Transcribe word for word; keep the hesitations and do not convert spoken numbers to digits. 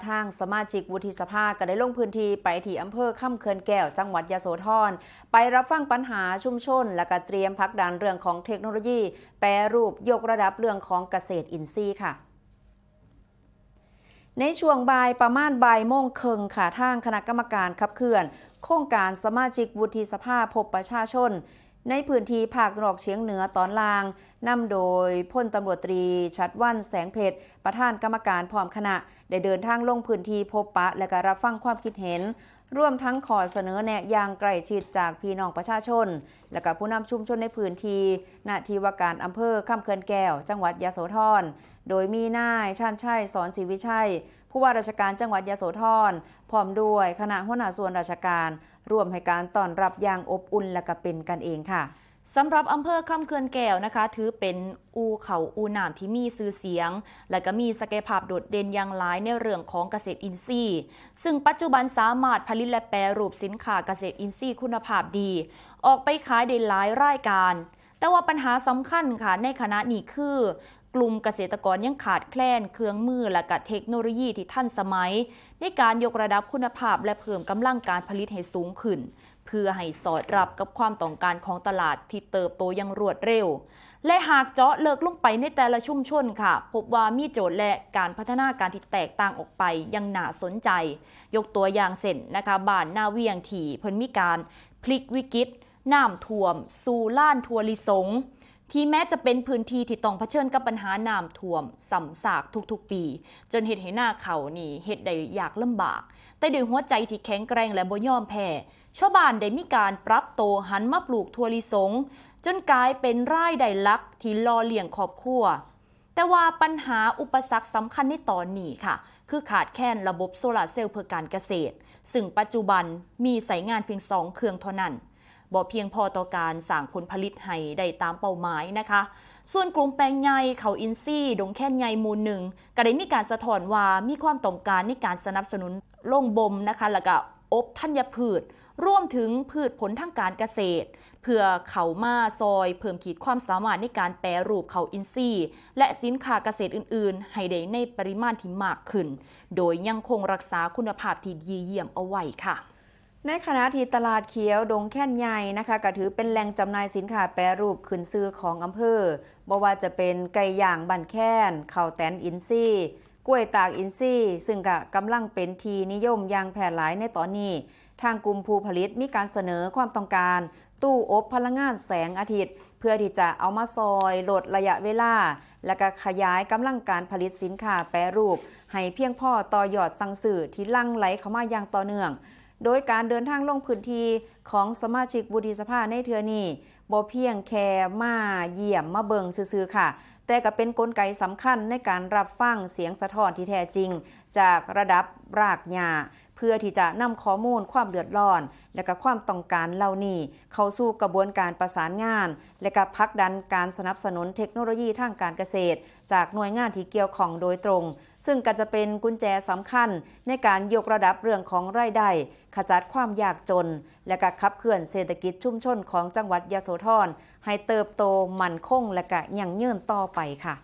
ทางสมาชิกวุฒิสภาก็ได้ลงพื้นที่ไปที่อำเภอคำเขื่อนแก้ว จังหวัดยโสธร ไปรับฟังปัญหาชุมชน และก็เตรียมผลักดันเรื่องของเทคโนโลยีแปรรูปยกระดับเรื่องของเกษตรอินทรีย์ค่ะ ในช่วงบ่ายประมาณบ่ายโมงครึ่งค่ะ ทางคณะกรรมการขับเคลื่อนโครงการสมาชิกวุฒิสภาพบประชาชน ในพื้นที่ภาคตะวันออกเฉียงเหนือตอนล่าง นำโดยพลตำรวจตรีชัดวรรณ แสงเพชร ประธานกรรมการพร้อมคณะ ได้เดินทางลงพื้นที่พบปะ และก็รับฟังความคิดเห็น รวมทั้งข้อเสนอแนะอย่างใกล้ชิดจากพี่น้องประชาชน และก็ผู้นำชุมชนในพื้นที่ ณ ที่ว่าการอำเภอคำเขื่อนแก้ว จังหวัดยโสธร โดยมีนายชาญชัย สอนศรีวิชัย ผู้ว่าราชการจังหวัดยโสธร พร้อมด้วยคณะหัวหน้าส่วนราชการ ร่วมให้การต้อนรับอย่างอบอุ่นและก็เป็นกันเองค่ะ สำหรับอำเภอคำเขื่อนแก้วนะคะ ถือเป็นอู่เขาวอู่น้ำที่มีชื่อเสียง และก็มีศักยภาพโดดเด่นอย่างหลายในเรื่องของเกษตรอินทรีย์ ซึ่งปัจจุบันสามารถผลิตและแปรรูปสินค้าเกษตรอินทรีย์คุณภาพดี ออกไปขายได้หลายรายการ แต่ว่าปัญหาสำคัญค่ะ ในขณะนี้คือ กลุ่มเกษตรกรยังขาดแคลนเครื่องมือและก็เทคโนโลยีที่ทันสมัย ในการยกระดับคุณภาพและเพิ่มกำลังการผลิตให้สูงขึ้น เพื่อให้สอดรับกับความต้องการของตลาดที่เติบโตอย่างรวดเร็ว และหากเจาะลึกลงไปในแต่ละชุมชนค่ะ พบว่ามีโจทย์และการพัฒนาการที่แตกต่างออกไปอย่างน่าสนใจ ยกตัวอย่างเช่นนะคะ บ้านนาเวียงที่เพิ่นมีการพลิกวิกฤตน้ำท่วมสู่ลานถั่วลิสง ที่แม้จะเป็นพื้นที่ที่ต้องเผชิญกับปัญหาน้ำท่วมซ้ำซากทุกๆปี จนเฮ็ดให้นาข้าวนี่เฮ็ดได้ยากลำบาก แต่ด้วยหัวใจที่แข็งแกร่งและบ่ยอมแพ้ ชาวบ้านได้มีการปรับตัวหันมาปลูกถั่วลิสง จนกลายเป็นรายได้หลักที่หล่อเลี้ยงครอบครัว แต่ว่าปัญหาอุปสรรคสำคัญในตอนนี้ค่ะ คือขาดแคลนระบบโซลาร์เซลล์เพื่อการเกษตร ซึ่งปัจจุบันมีใช้งานเพียงสองเครื่องเท่านั้น บ่เพียงพอต่อการสร้างผลผลิตให้ได้ตามเป้าหมายนะคะ ส่วนกลุ่มแปลงใหญ่ข้าวอินทรีย์ดงแคนใหญ่หมู่หนึ่ง ก็ได้มีการสะท้อนว่ามีความต้องการในการสนับสนุนโรงบ่มนะคะ แล้วก็อบธัญพืช รวมถึงพืชผลทางการเกษตร เพื่อเข้ามาซอยเพิ่มขีดความสามารถในการแปรรูปข้าวอินทรีย์ และสินค้าเกษตรอื่นๆ ให้ได้ในปริมาณที่มากขึ้น โดยยังคงรักษาคุณภาพที่ดีเยี่ยมเอาไว้ค่ะ ในขณะที่ตลาดเขียวดงแคนใหญ่นะคะ ก็ถือเป็นแหล่งจำหน่ายสินค้าแปรรูปขึ้นชื่อของอำเภอ บ่ว่าจะเป็นไก่ย่างบ้านแคน ข้าวแตนอินทรีย์ กล้วยตากอินทรีย์ ซึ่งก็กำลังเป็นที่นิยมอย่างแพร่หลายในตอนนี้ ทางกลุ่มผู้ผลิตมีการเสนอความต้องการ ตู้อบพลังงานแสงอาทิตย์ เพื่อที่จะเอามาซอยลดระยะเวลา และก็ขยายกำลังการผลิตสินค้าแปรรูป ให้เพียงพอต่อยอดสั่งซื้อที่หลั่งไหลเข้ามาอย่างต่อเนื่อง โดยการเดินทางลงพื้นที่ของสมาชิกวุฒิสภาในเทื่อนี้ บ่เพียงแค่มาเยี่ยมมาเบิ่งซื่อๆค่ะ แต่ก็เป็นกลไกสำคัญในการรับฟังเสียงสะท้อนที่แท้จริง จากระดับรากหญ้า เพื่อที่จะนำข้อมูลความเดือดร้อน และก็ความต้องการเหล่านี้ เข้าสู่กระบวนการประสานงาน และก็ผลักดันการสนับสนุนเทคโนโลยีทางการเกษตร จากหน่วยงานที่เกี่ยวข้องโดยตรง ซึ่งก็จะเป็นกุญแจสำคัญในการยกระดับเรื่องของรายได้ ขจัดความยากจน และก็ขับเคลื่อนเศรษฐกิจชุมชนของจังหวัดยโสธร ให้เติบโตมั่นคง และก็ยั่งยืนต่อไปค่ะ